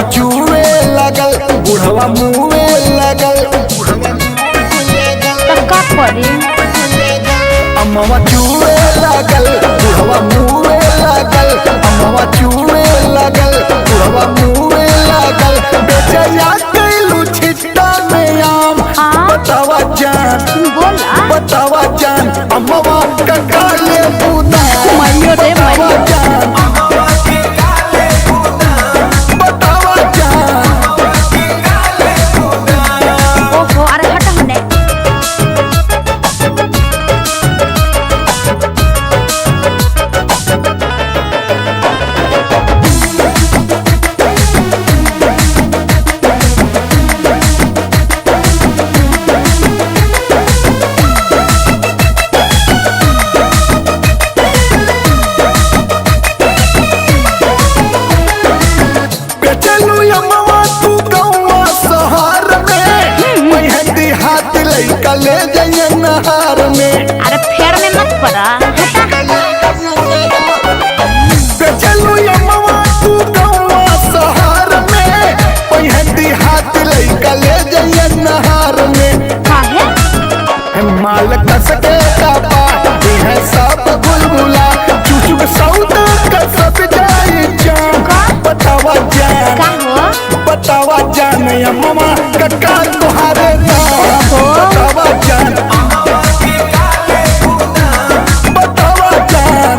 अमवा चूवे लगल बुढ़वा मुँहे लगल। तो का करी? अमवा चूवे लगल बुढ़वा मुँहे लगल। अमवा चूवे लगल बुढ़वा मुँहे लगल। बेचैया कैलू छिट्टा में आम। हाँ? बतावा जान, बोला। बतावा जान अमवा कका ले पूता। मरियो रे मरियो। जान बतावा जान। ओहो, अरे हट हने। बेचलू अमवा तू गौवा शहर में, वहीं देहात लइका ले जाइए नहार में। अरे फेर में मत पड़ा, हटा। बेचलू अमवा तू गौवा शहर में, वहीं देहात लइका ले जाइए नहार में। काहे? माल कस के कापा है सब गुलगुला, चुचुक सौदा का सब जाए जान। बतावा जान, का हो? बतावा जान अम्मा कक्का तुहारे नाम। बतावा जान, बतावा जान।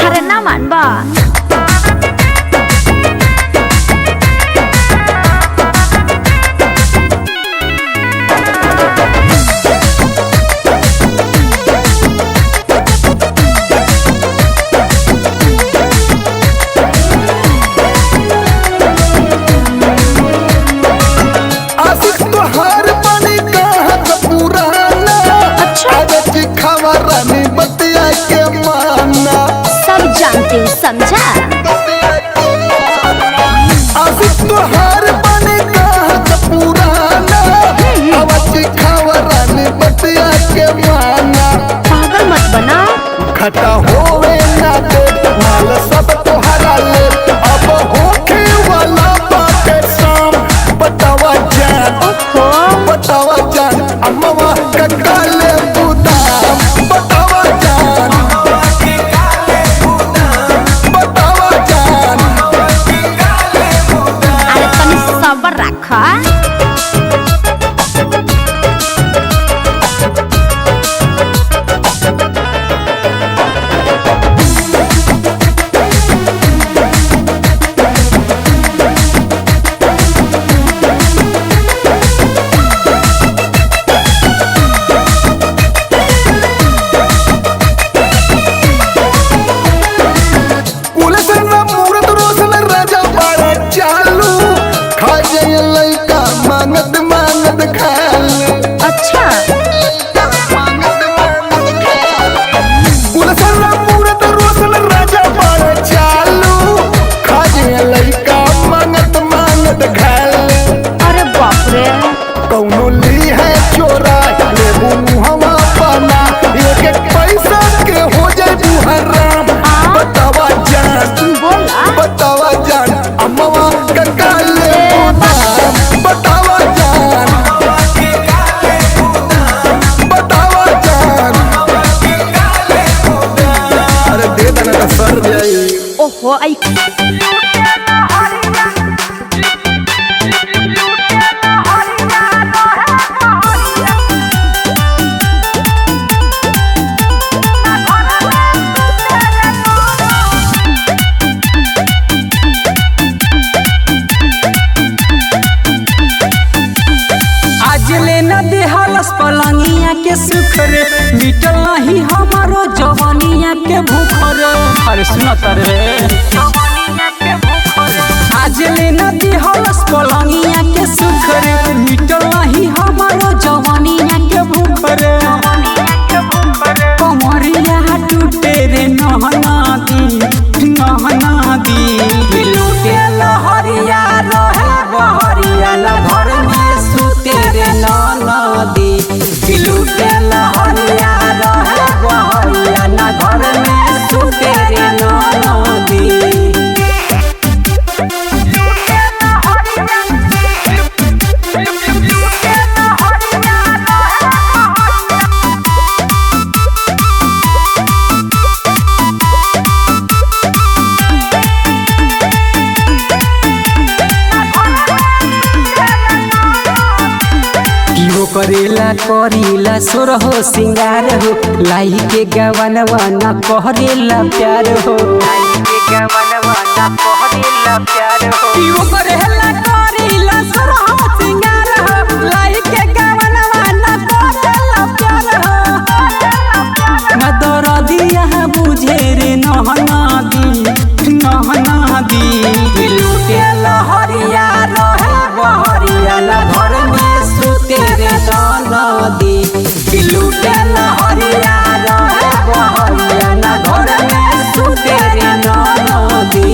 अरे ना मानबा। आशिक तुहार बनी कहाँ का पुराना। अच्छा। अरे चिखावा रानी बतिया के माना। सब जानते हो, समझा? आशिक तुहार बनी कहाँ का पुराना। अरे चिखावा रानी बतिया के माना। पागल मत बना। खटा होवे ना दे माल सब तोहरा ले, अब होखे वाला बाटे शाम। बतावा जान, ओहो। बतावा जान अम्मा कक्का ले पुताम। बतावा जान, बतावा जान। अरे तनी सब्र रख। पुलिस न मूरत रोशन राजा बड़ा चालू, खा जाए लइका मांगत मांगत खाल। अच्छा। पुलिस न मूरत रोशन राजा बड़ा चालू, खा जाए लइका मांगत मांगत खाल। अरे बाप रे। कौनो ली है चोरा लेबू मुहवा पाना, एक एक पैसा के हो जाए हराम। बतावा जान, बोला। बतावा जान अम्मा कक्का ले पुताम। बतावा जान, बतावा जान। अरे दे देना तो सर जाई। ओहो आई। आज ले न देहलस पलंगिया के सुख रे, मिटल नहीं हमारो जवानिया के भूख रे। अरे सुन तर रे, आज ले न देहलस पलंगिया के सुख रे, मिटल नहीं हमारो जवानिया के भूख रे। कमरिया टूटे रे नहना दी, नहना दी। लूटे लहरिया रहे बहरिया न घर में सुते रे नदी। लूटे लहरिया रहे बहरिया न घर में सुते रे नदी। करीला सुर हो सिंगार हो, लाई के गवनवा न कहरेला प्यार हो। लाई के गवनवा न कहरेला प्यार हो। पियो करेला करीला सुर हो सिंगार हो, लाई के गवनवा न कहरेला प्यार हो। न दरदिया बुझे रे नहना दी नहना दी, लूटे लहरिया रहे बहरिया न घर में सुते रे नदी। लूटे लहरिया रहे बहरिया न घर में सुते रे नदी।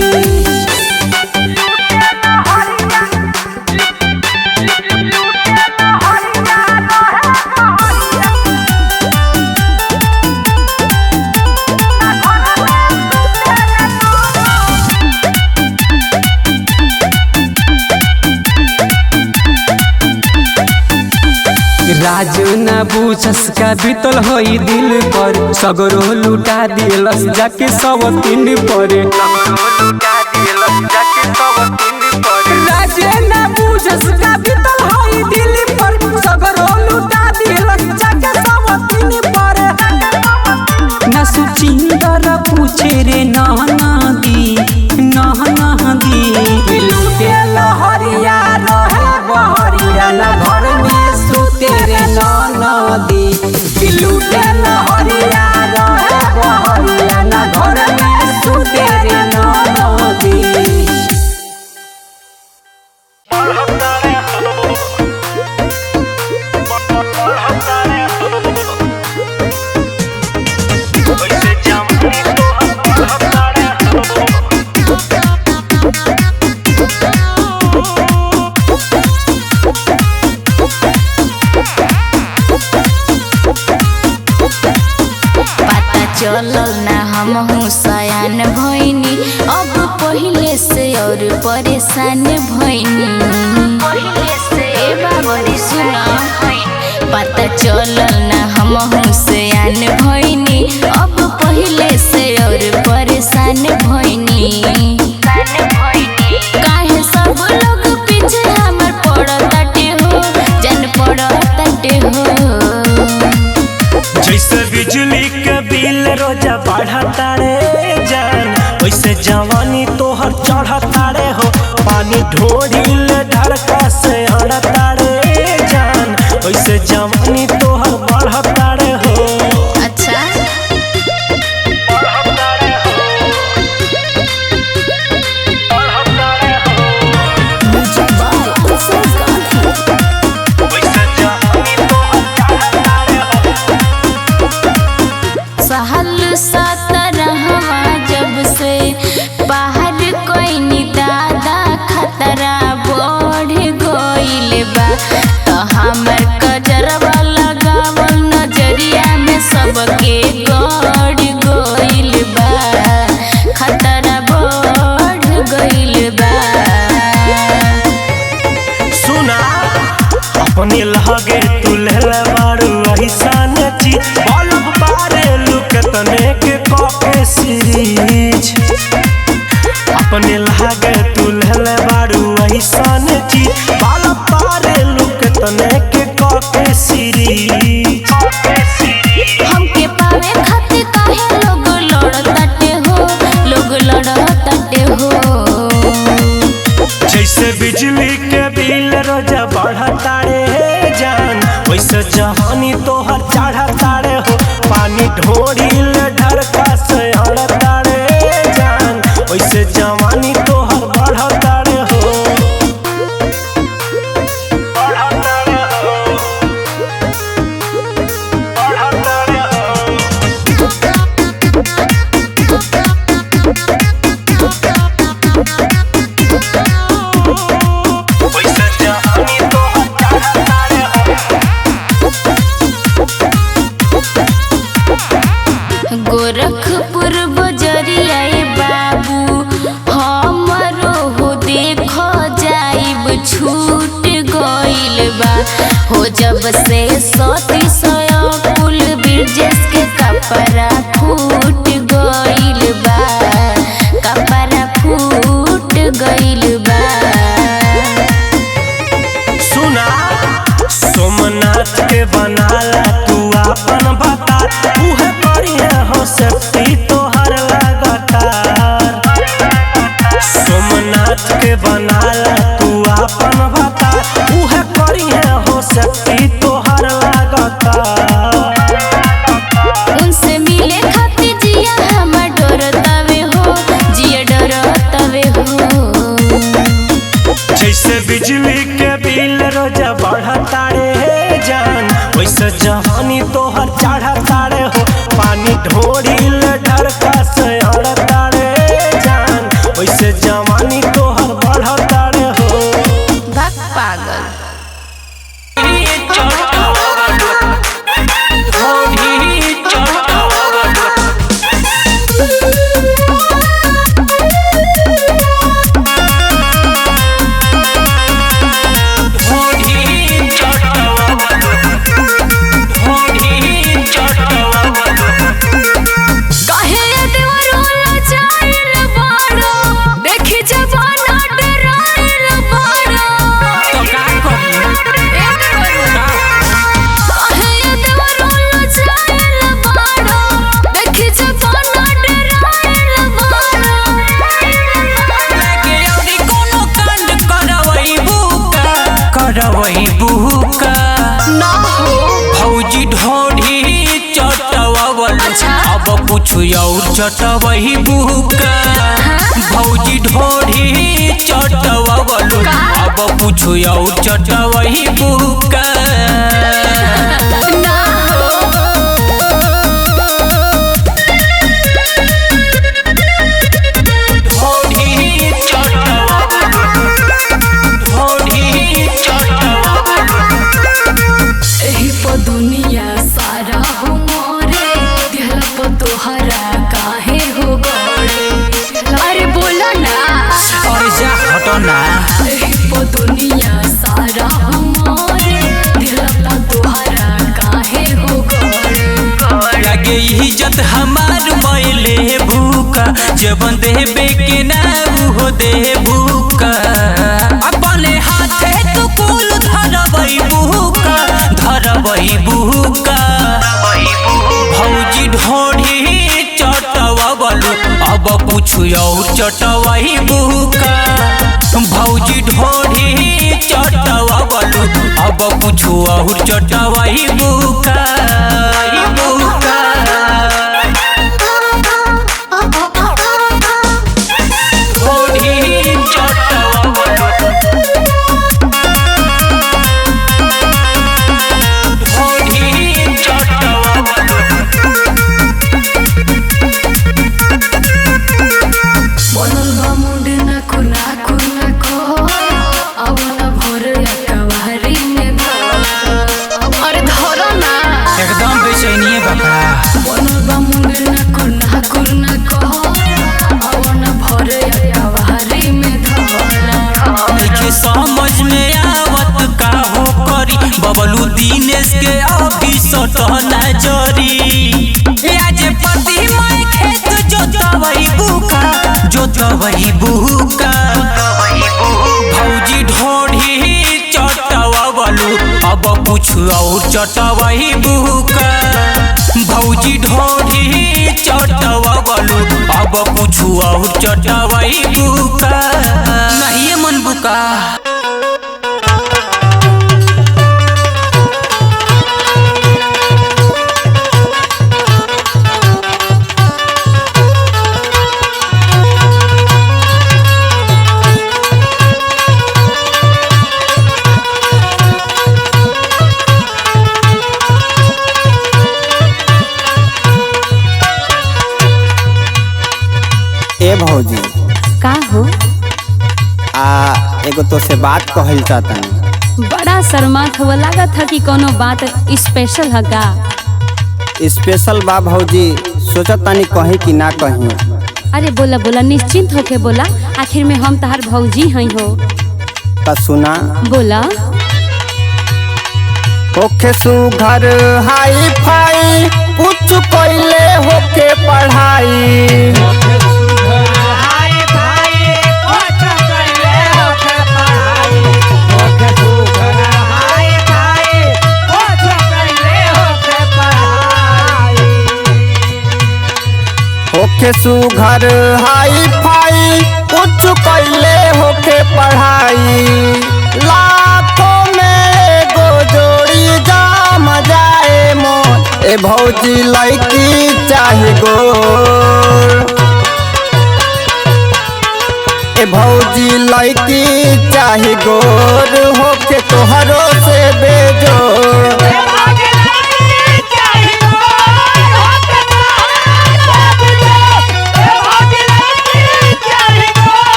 राजू न बूझस का बीतल होई दिल पर, सगरो लुटा दिलस जाके सब तीन पर। राजू न बूझस का बीतल होई दिल पर, सगरो लुटा दिलस जाके सब तीन पर। न सुचिंदर पूछे रे नहना दी नहना दी, लूटे लहरिया रहे बहरिया न घर में सुते रे नदी। लूटे लहरिया रहे बहरिया न घर में सुते रे नदी। पता चलल ना हमहू सयान भइनी, अब पहिले से और परेशान भइनी। पता चलल ना हमहू सयान भइनी, अब पहिले से और परेशान भइनी। काहे सब लोग पीछे हमर पड़ताटे हो, जान पड़ताटे हो। जैसे बिजली के बिल रोजा बढ़ता रे जान, वैसे जवानी तोहर चढ़ता रे हो। पानी ढोरी ले ढड़का से अड़ता रे जान, वैसे जवानी तोहर बढ़ता रे हो। अच्छा वैसे जवानी तोहर चढ़ता रे हो। सहल सतरहवा जब से बाहर कोई दादा खतरा बढ़ गइल बा, तो हमर कजरवा लगावल नजरिया में सबके गड़ गइल बा, खतरा बढ़ गइल बा। सुना अपने लगे तू लेले बारू अहिसान चीज, बल्ब बारे लुक तने के कके सीरीज। अपने लगे तू लेले बारू अहिसान चीज, बल्ब बारे लुक तने के कके सीरीज। हमके पावे खातिर काहे लोग लड़ताटे हो, लोग लड़ताटे हो। जैसे बिजली के बिल रोजा बढ़ता रे जान, वैसे जवानी तोहर चढ़ता रे हो। पानी ढोरी ले ढड़का से अड़ता रे जान, वैसे जवानी तोहर बढ़ता रे हो। बढ़ता रे हो। बढ़ता रे हो। वैसे जवानी तोहर चढ़ता रे हो। गोरखपुर बजरिया बाबू हमरो हो देखो जाइब छूट गइल बा हो, जब से सती सय कुल ब्रिजेश के कपड़ा फूट गइल बा, कपड़ा फूट गइल बा। सुना सोमनाथ के बना ओइसे जवानी तोहर चढ़ा तारे हो। पानी ढोरी ले ढरका से अड़ तारे जान, ओइसे जवानी तोहर बढ़ तारे हो। भाग पागल। काहे देवरोला जाइल बाड़ो, देखी जवाना डराइल बाड़ो। तो का करी? ए देवरोला। काहे देवरोला जाइल बाड़ो, देखी जवाना डराइल बाड़ो। लागे औरी कोनो कांड करवई बुका, करवई बुका। ना हो। फौजी ढोढ़ी चटवल, अच्छा। अब कुछ और चटवही बुका। भौजी ढोढ़ी चटवल, अब कुछ और चटवही बुका। ना हो। ढोढ़ी चटवल, ढोढ़ी चटवल। एही प दुनिया सारा हो मोरे, दिहला प तोहरा काहे हो गड़े। अरे बोला ना। अरे जा हटो ना। एही प दुनिया सारा हो मोरे, दिहला प तोहरा काहे हो गड़े। लगे इज्जत हमार मैले भूखा, जबन देबे के ना उहो दे भूखा। अपने हाथे तू कुल धरबई भूखा, धरबई भूखा। भौजी ढोढ़ी चटवल, अब कुछ और चटवई भूखा। भौजी ढोढ़ी चटवल, अब कुछ और चटवई भूखा, भूखा। ढोढ़ी चटवल, ढोढ़ी चटवल। बनल बा मुंड नाकु नाकु नाको, अब न भोर अकवारी में धर। अरे धरो ना। एकदम बेचैनिए बाबा। बनल बा मुंड नाकु नाकु नाको, अब न भोर अकवारी में धर। नइखे समझ में आवत का हो करी, बबलू दिनेश के अभी सटना जरी। आज पति मैं खेत जोतवई बुका, जोतवई बुका। भौजी ढोढ़ी चटवलू, अब कुछ और चटवई बुका। भौजी ढोढ़ी चटवलू, अब कुछ और चटवई बुका। नहीं मन बुका। ए भौजी। का हो? आ एगो तो से बात कहल चाहतनी। बड़ा शर्मात हुआ, लागत है कि कोनो बात स्पेशल है का? स्पेशल बा भौजी, सोचत तानी कहीं कि ना कहीं। अरे बोला बोला, निश्चिंत होके बोला, आखिर में हम तहार भौजी हई हो। त सुना। बोला। होखे सुघर हाई फाई, कुछ कइले होखे पढ़ाई। होखे सुघर हाई फाई, कुछ कइले होखे पढ़ाई। लाखों में एगो जोड़ी जाम जाए मोन, ए भौजी लड़की चाहे गोर। ए भौजी लड़की चाहे गोर, होखे तोहरो से बेजोड़।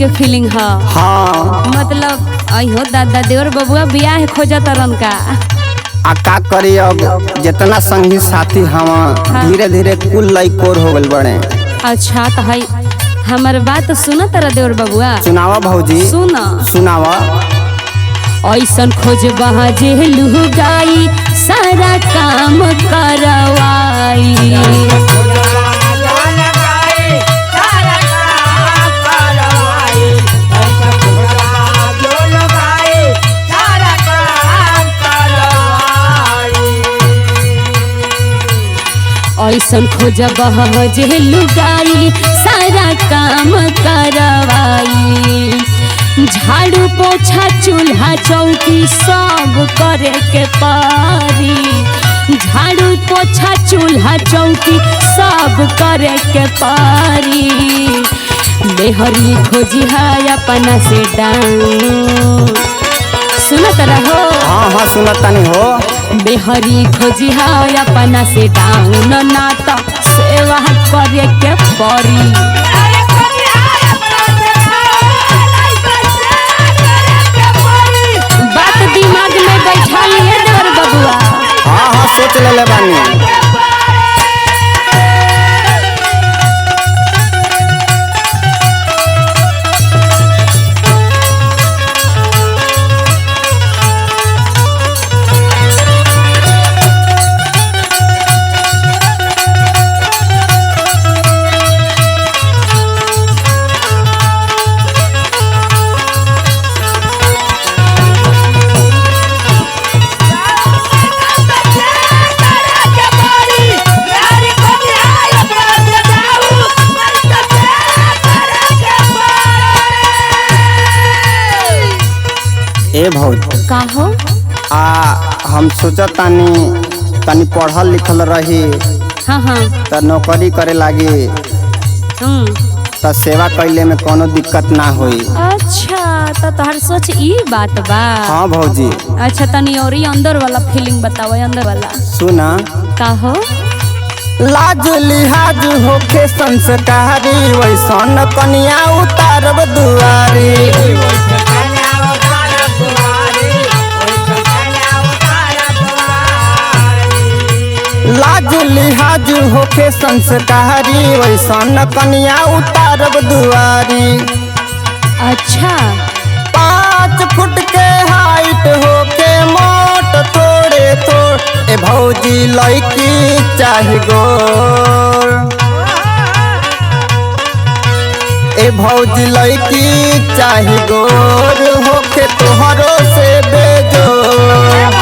के फीलिंग ह। हाँ। मतलब अहो दादा, देवर बबुआ बियाह खोजत रन का? आ का करी अब, जितना संगी साथी हवा हाँ। धीरे धीरे कुल लइकोर हो गइल बड़े। अच्छा तो है, हमर बात सुन तर देवर बबुआ। सुनावा भौजी। सुन। सुनावा। ऐसन खोजबा जे लुगाई सारा काम करवाई। ऐसन खोजबा जे लुगाई सारा काम करवाई, झाड़ू पोछा चूल्हा चौकी सब करे के पारी, झाड़ू पोछा चूल्हा चौकी सब करे के पारी। मेहरी खोजी है अपना से डाउन, सुनत रहो। हाँ हाँ, सुनत तानी हो। बेहरी खोजी है अपना से डाउन, ना तो सेवा करे के परी। बात दिमाग में बैठा लिए देवर बबुआ। हाँ हाँ, सोच लेले बानी। ए भौजी। का हो? आ हम सोचत तानी तनी पढ़ल लिखल रही हाँ हाँ। त नौकरी करे लागी त सेवा कैले में कोनो दिक्कत ना होई। अच्छा तो तोहर सोच ई बात बा। हाँ भौजी। अच्छा तनी और ई अंदर वाला फीलिंग बताओ, अंदर वाला। सुना। का हो? लाज लिहाज होखे संस्कारी, वैसन कनिया उतारब दुआरी। लाज लिहाज होखे संस्कारी, वैसन कनिया उतारब दुआरी। अच्छा। 5 फुट के हाइट होके मोट थोड़े थोड़, ए भौजी लड़की चाहे गोर। ए भौजी लड़की चाहे गोर होके तोहरो से बेजोर।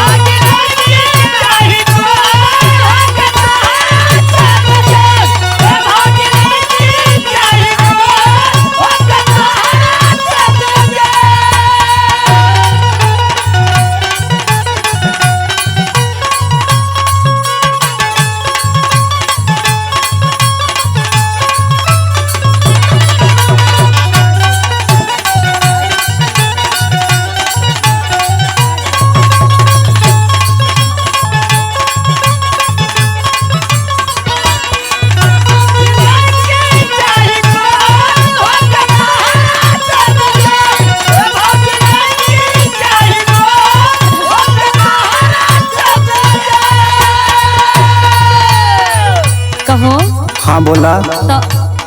कहो। हाँ बोला। तो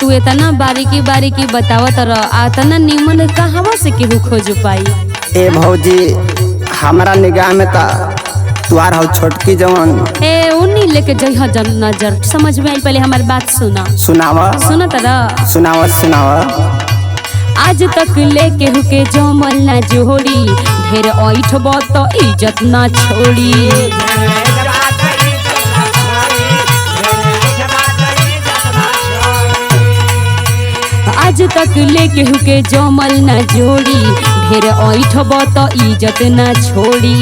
तू इतना बारीकी बारीकी बतावत रह, आ इतना निमन कहवा से केहू खोज पाई? ए भौजी, हमारा निगाह में ता तुआर हौ छोटकी जवन। ए उन्नी लेके जइह जन नजर, समझ में आई? पहले हमार बात सुना। सुनावा। सुनत रह। सुनावा सुनावा। आज तक ले केहू के जमल ना जोड़ी, ढेर ऐठब तो इज्जत ना छोड़ी। आज तक ले केहू के जमल ना जोड़ी, ढेर ऐठब तो इज्जत ना छोड़ी।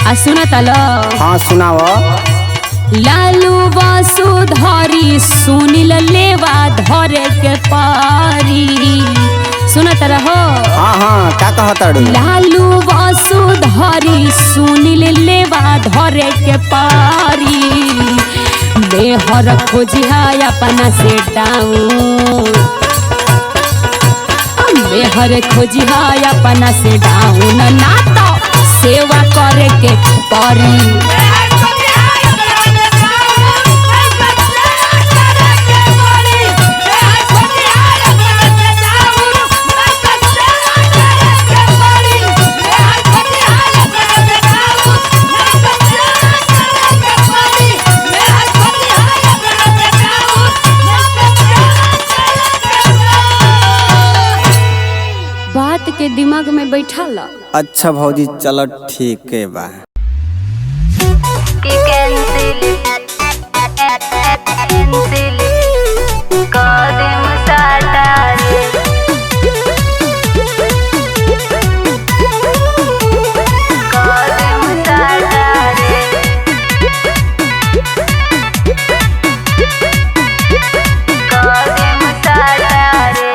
आ सुनत ल। हाँ सुनावा। लालू वसुधरी सुनील लेवा धरे के पारी, सुनत रहो। हाँ हाँ, का कहताड़ू? लालू वसुधरी सुनील लेवा धरे के पारी, मेहर खोजिहा अपना से डाउन, मेहर खोजी है अपना से डाउन, ना तो सेवा करे के परी। बात के दिमाग में बैठा ला। अच्छा भौजी चलो ठीक है बा।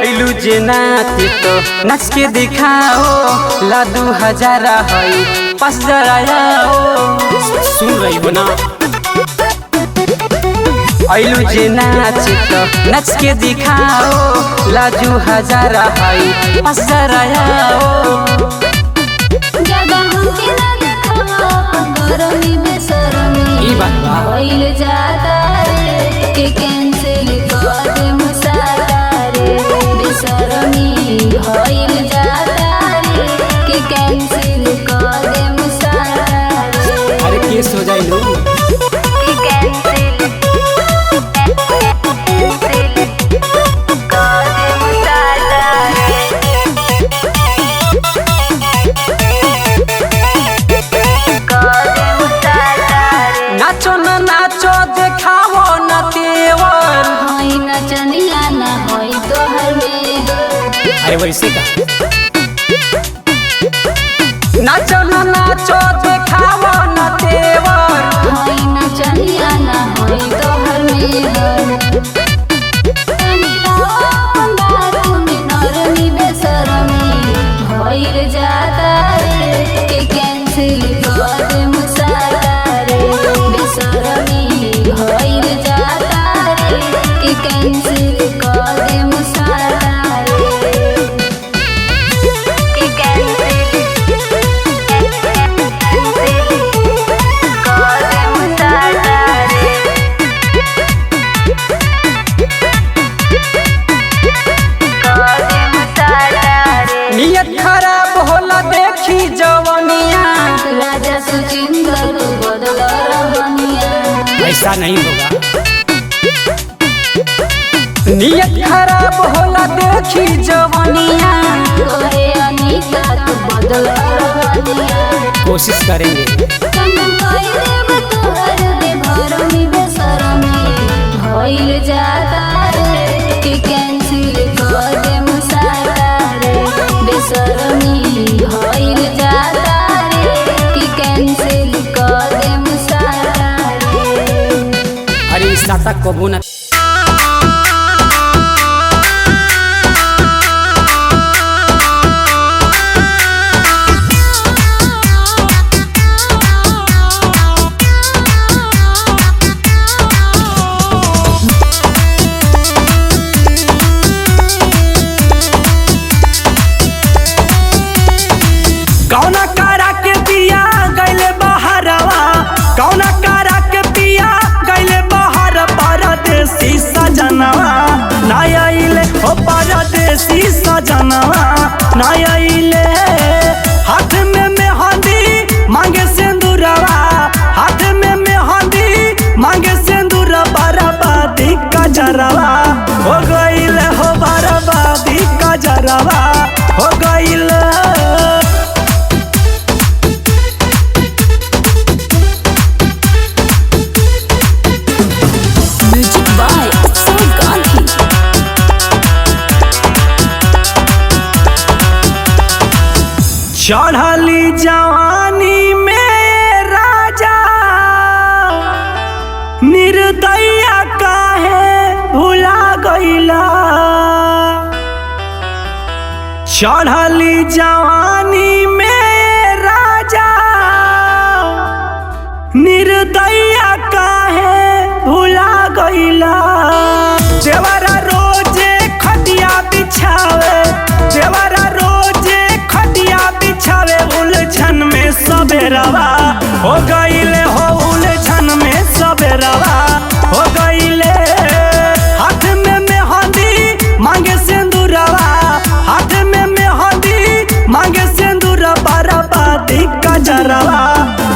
ऐलू जे नाती तो नाच के दिखाओ, लाडू हजारा है पास जराओ। सुन रही हो ना? ऐलू जे नाच तो नाच के दिखाओ, लाडू हजारा है पास जराओ। ई बात बा। जाता रे के कैंसिल कर दे मुसारा रे, बेशरमी होइल जाता रे के कैंसिल कर दे मुसारा रे। अरे केस हो जाई लो। के कैंसिल कर दे मुसारा रे। कर दे मुसारा रे। नाचो न नाचो देखाओ न तेवर। होई नचनिया ना होई तोहर में। अरे वैसे का नाचो न नाचो देखाओ न तेवर। होई नचनिया ना होई तोहर में। तनी अपन बात में नरमी बेशरमी होइल जाता रे के कैंसिल कर दे मुसारा रे, बेशरमी होइल जाता रे के कैंसिल कर दे मुसारा रे। के कैंसिल कर दे मुसारा रे। कर दे मुसारा रे। नियत खराब होला देखी जवनिया। राजा सुचिंद्र तू बदल रहनिया। ऐसा नहीं होगा। नियत खराब होला देखी जवनिया। तोरे अनीता तू बदल रहनिया। कोशिश करेंगे। कंगन कइले तोहर बेभरमी बेशरमी भइल जाता रे के कैंसिल कर दे मुसारा रे, बेशरमी भइल जाता रे के कैंसिल कर दे मुसारा रे। अरे साता कबू ना। कौना कारा के पिया गैले बहरवा, कौना कारा के पिया गैले बहर, परदेसी सजनवा ना आइले हो, परदेसी सजनवा ना आइले। हाथ में मेहंदी मांगे सिंदूरवा, हाथ में मेहंदी मांगे सिंदूर, बर्बादी का जरवा हो गइले हो, बर्बादी का जरवा हो गइले। म्यूजिक बाय उत्सव गांधी। चढ़ली जवानी में राजा निर्दया काहे भुला गईला, चढ़ली जवानी में राजा निर्दया काहे भुला गईला। देवरा रोजे खटिया बिछावे, देवरा सबेरवा हो गईले हो उलझन में सबेरवा हो गईले। हाथ में मेहंदी मांगे सिंदूरवा, हाथ में मेहंदी मांगे सिंदूर, बर्बादी का जरवा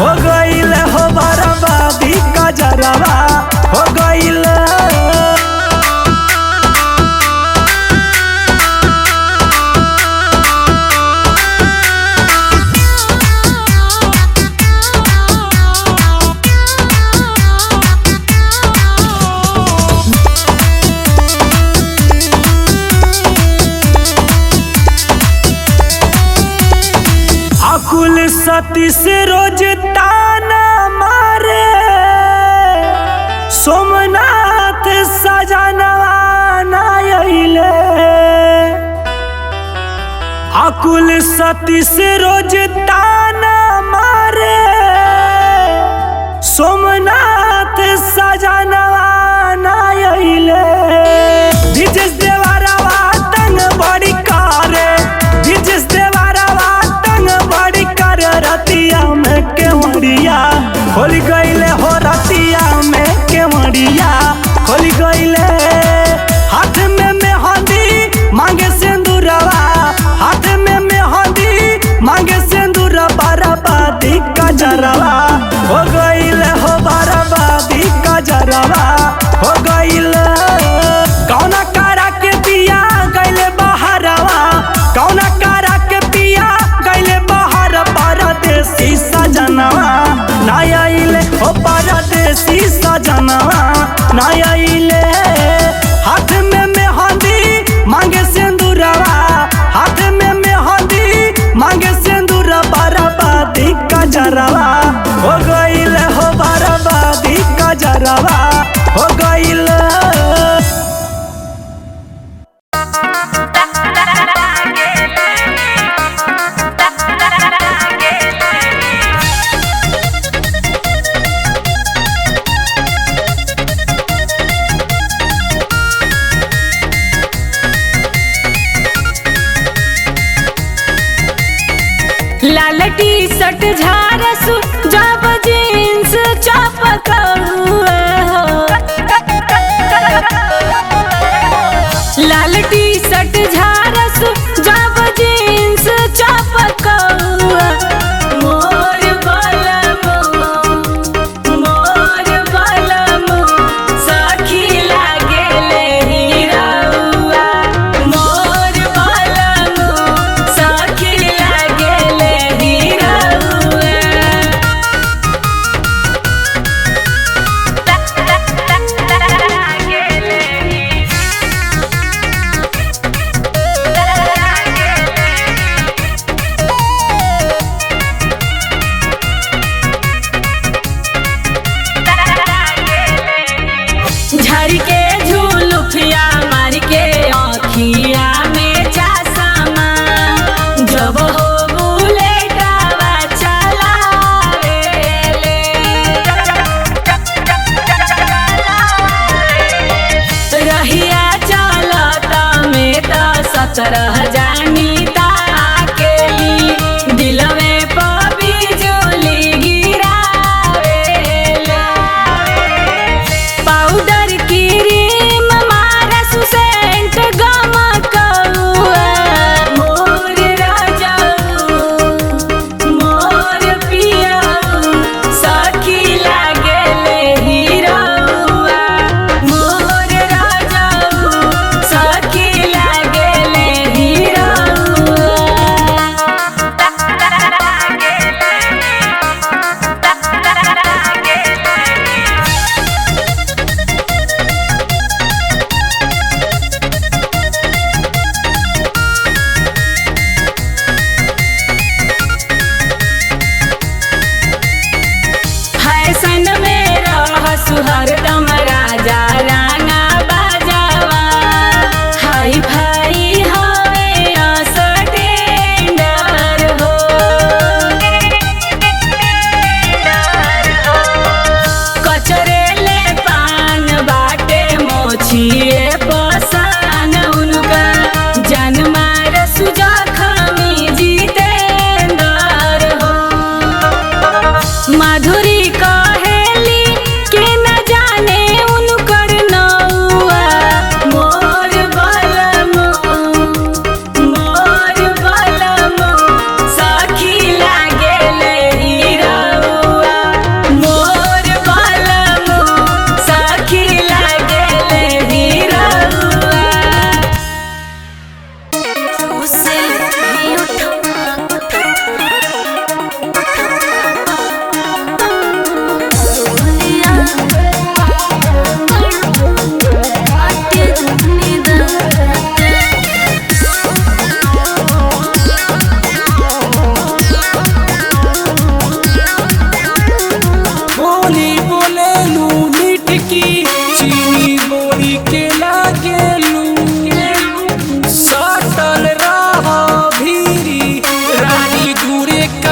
हो गईले हो बर्बादी का जरवा हो गईले। अकुल सती से रोज ताना मारे, सोमनाथ सजनवा ना अइले। अकुल सती से रोज ताना मारे, सोमनाथ सजनवा ना अइले। विजेश देवरवा तंग बड़ी करे, विजेश देवरवा तंग बड़ी करे, रतिया में केवड़िया खोल गईले हो रतिया में केवड़िया खोल गईले। हाथ में मेहंदी मांगे सिंदूरवा, हाथ में मेहंदी मांगे सिंदूर, बर्बादी का जरवा हो गईले हो बर्बादी का जरवा हो गईले। कौना कारा के पिया गईले बहरवा, कौना कारा के पिया गईले बहर, परदेसी सजनवा ना आइले हो परदेसी सजनवा ना आइले। हाथ में मेहंदी मांगे सिंदूरवा, हाथ में मेहंदी मांगे सिंदूर, बर्बादी का जरवा हो गईले हो बर्बादी का जरवा हो गईले। लाल टी शर्ट झारसु जब जींस चपकौआ हो। लाल टी शर्ट झारसु जब जींस चपकौआ, मोर बलमो मोर बलमो सखी लागेले हीरौआ, मोर बलमो सखी लागेले हीरौआ।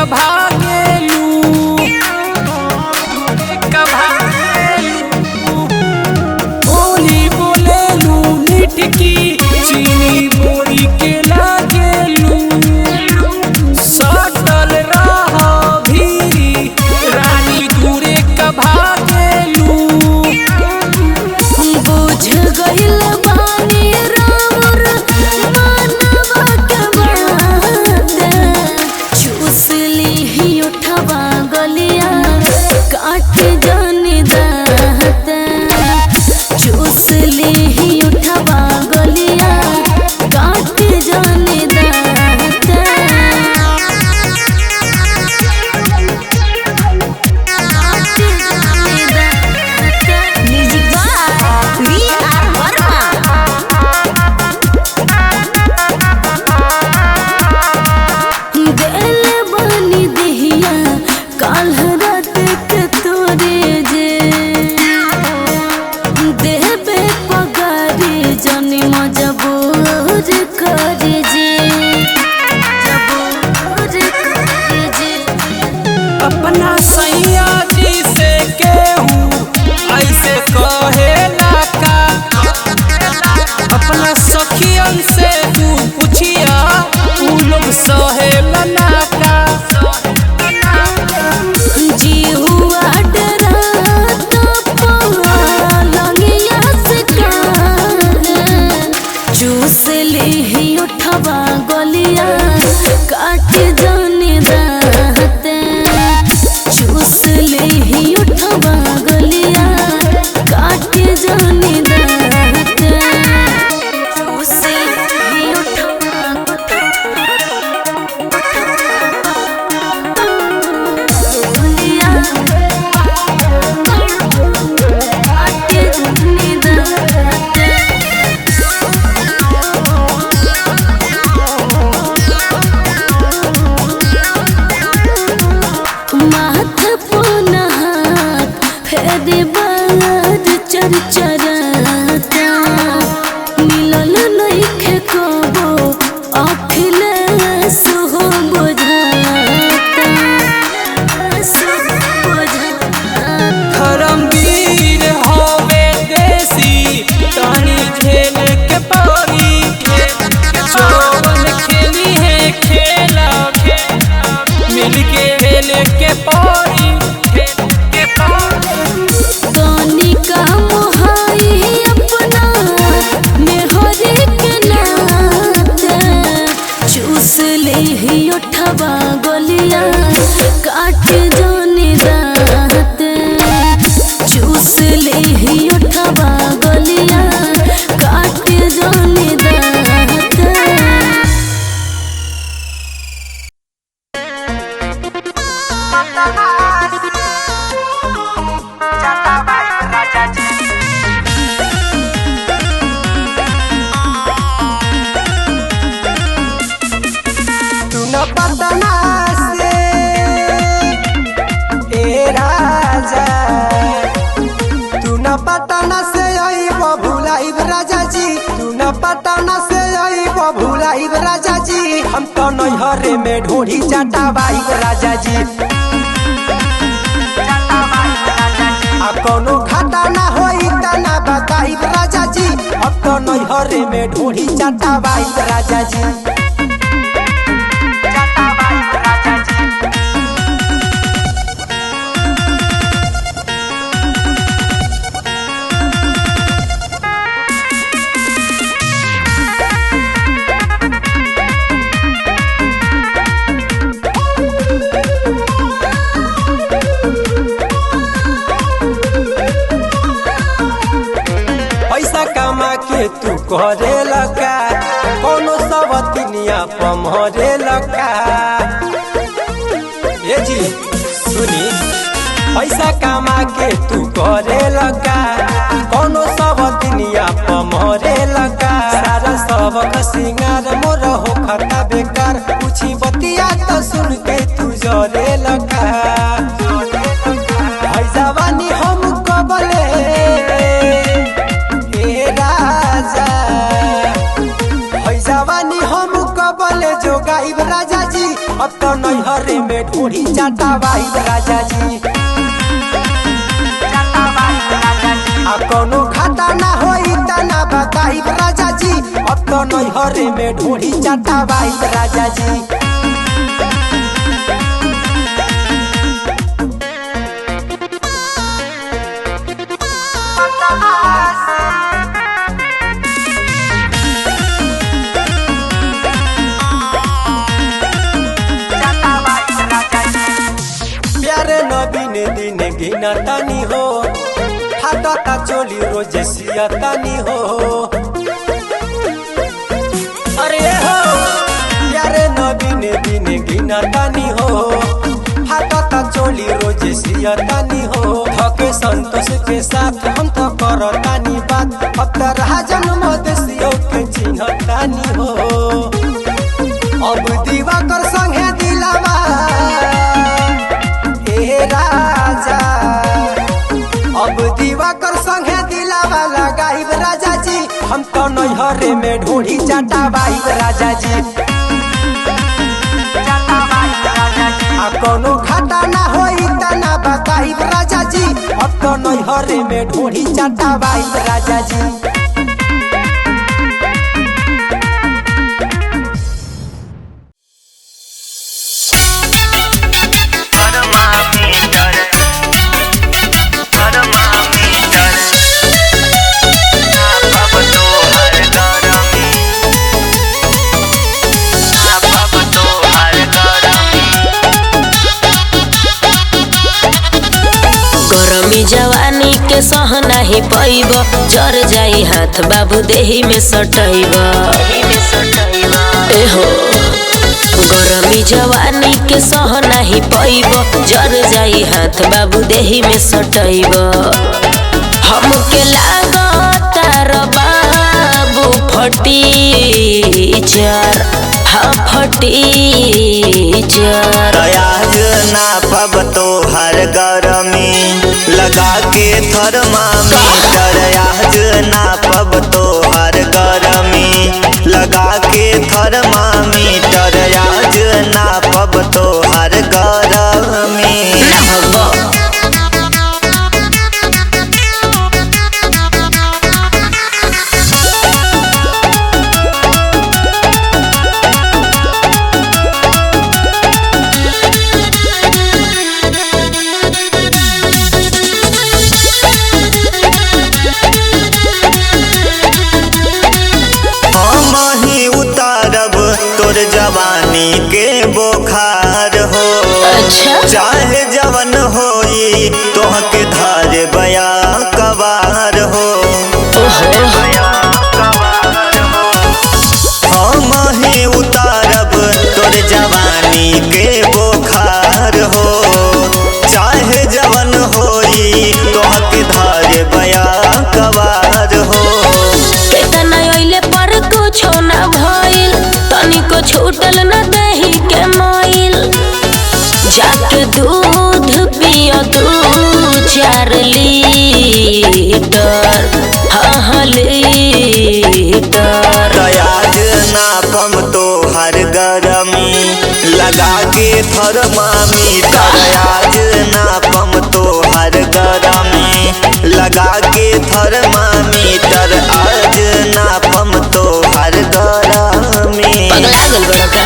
कभागेलू कभागेलू बोली बोलेलू मिटकी चीनी बोरी के लागेलू सटल रह भीरी रानी दूरे कभागेलू बुझ गइल बानी राउर मानवा के बात चूस लीही उठवा गलिया काट जानी दाँत चूस लीही उठवा गलिया काट जानी दाँत काट जानी दाँत music by V R Verma. गल बानी दहिया काल्ह रात के तोरे जे देबे पगारी जनी मजबूर कर जे जबूर कर जे अपना सैया जी से केहू ऐसे कहेला का अपना सखियन से तू पूछिया ऊ लोग सहेला ना का जीहुआ डराता पलंगिया से काहे चूस लीही उठवा गलिया काट जाने दाँत चूस लीही उठवा गलिया काट जाने दाँत चूस लीही उठवा गलिया काट जाने दाँत। माथ पोनहात फेर बार चर चराता मिलल नइखे कबो अखिलेश हो बुझाता सो बुझाता। धर्मवीर होवे देसी तानी झेल के पड़ी चोरन खेली है खेला मिलके खेल के पड़ी तनिका मोहाई अपना मेहरे के नाते चूस लेही उठवा गलिया काट जाने दाँत चूस लेही उठवा गलिया काट जाने दाँत। तू न पटना से ए राजा तू न पटना से आई भुलाइब राजा जी तू न पटना से आई भुलाइब राजा जी हम तो नैहरे में ढोढ़ी चटाबाइब राजा जी आ कोनो घाटा ना होई त ना बताइब राजा जी अब तो नैहरे में ढोढ़ी चटाबाइब राजा जी पैसा कमा के तू करे लगा कोनो सवतिनिया पमरे लगा ए जी सुनी पैसा कमा के तू करे लगा कोनो सवतिनिया पमरे लगा सारा सबक सिंगार मोर हो खाता बेकार पूछी बतिया तो सुन के तू जरे लगा है जवानी हम कबले ए राजा है जवानी हम कबले जोगाइब राजा जी अब तो नहीं नैहरे में ढोढ़ी चाटावाई राजा जी। आ कोनो घाटा ना होई त ना बताई राजा जी, अब तो नैहरे में ढोढ़ी चाटावाई राजा जी। प्यारे नबीन दिन गिना तानी हो, हाथा चोली रोज सिया तानी हो। अरे हो प्यारे नबीन दिन गिना तानी हो, हाथा चोली रोज सिया तानी हो। थके संतोष के साथ हम तो करतानी बात, अब तो राजन मदेशियों के चिन्हतानी हो। अब दीवाकर संगे दिलावा राजा, अब दीवाकर संगे दिलावा लगाइब राजा जी, हम तो नैहरे में ढोढ़ी चाटावाइब राजा जी। आ कोनो घाटा ना होई त ना बताइब राजा जी, अब तो नैहरे में ढोढ़ी चाटावाइब राजा जी। गरमी जवानी के सह नाही पैब, जर जाई हाथ बाबू देही में सटैब। एहो गरमी जवानी के सह नाही पैब, जर जाई हाथ बाबू देही में सटैब। हमके लागता र बाबू फटीचर, हाँ फटीचर। आज नापब तोहर गरमी लगा के थर्मामीटर, आज नापब तोहर गरमी लगा के थर्मामीटर, आज नापब तोहर गरमी। ना भगबो जवानी के बोखार हो, अच्छा चाहे जवन होई तोहके धार बया कबार हो। हम ही उतारब तोर जवानी के बोखार हो, चाहे जवन होई तोहके धार बया कबार हो। केतना अइले पर कुछो ना भइल, तनिको छूटल न दही के माइल। जाके दूध पियो 2-4 लीटर, हाँ हाँ लीटर। आज नापम तोहर गरमी लगा के थर्मामीटर, आज नापम तोहर गरमी लगा के थर्मामीटर, आज नापम तोहर गरमी। पगला गेल बड़ा का।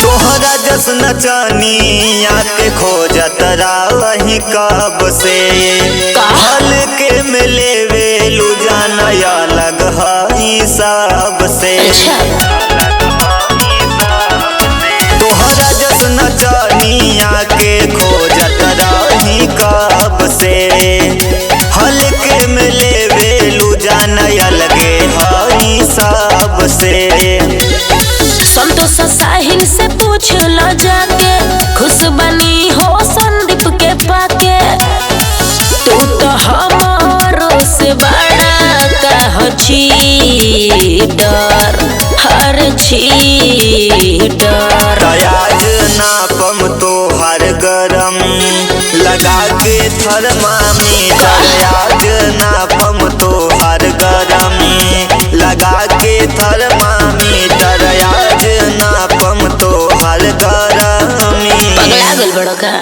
तोहरा जसन चनिया के खोजत रही कब से, हल के मिले वेलू जाना अलग हई सबसे। तोहरा जसन चनिया के खोजत रही कब से, हल के मिले वेलू जाना अलगे हई सबसे। संतोष साहिल से पूछ लो जाके, खुश बनी हो संदीप के पाके। तू तो हमारो से बड़ा का छी डर, हर छी हीटर। आज नापम तोहर गरम लगा के थर्मामीटर। आज नापम तोहर गरम लगा के थर्मामीटर। आज नापम तोहर गरमी। पगला गल बड़का।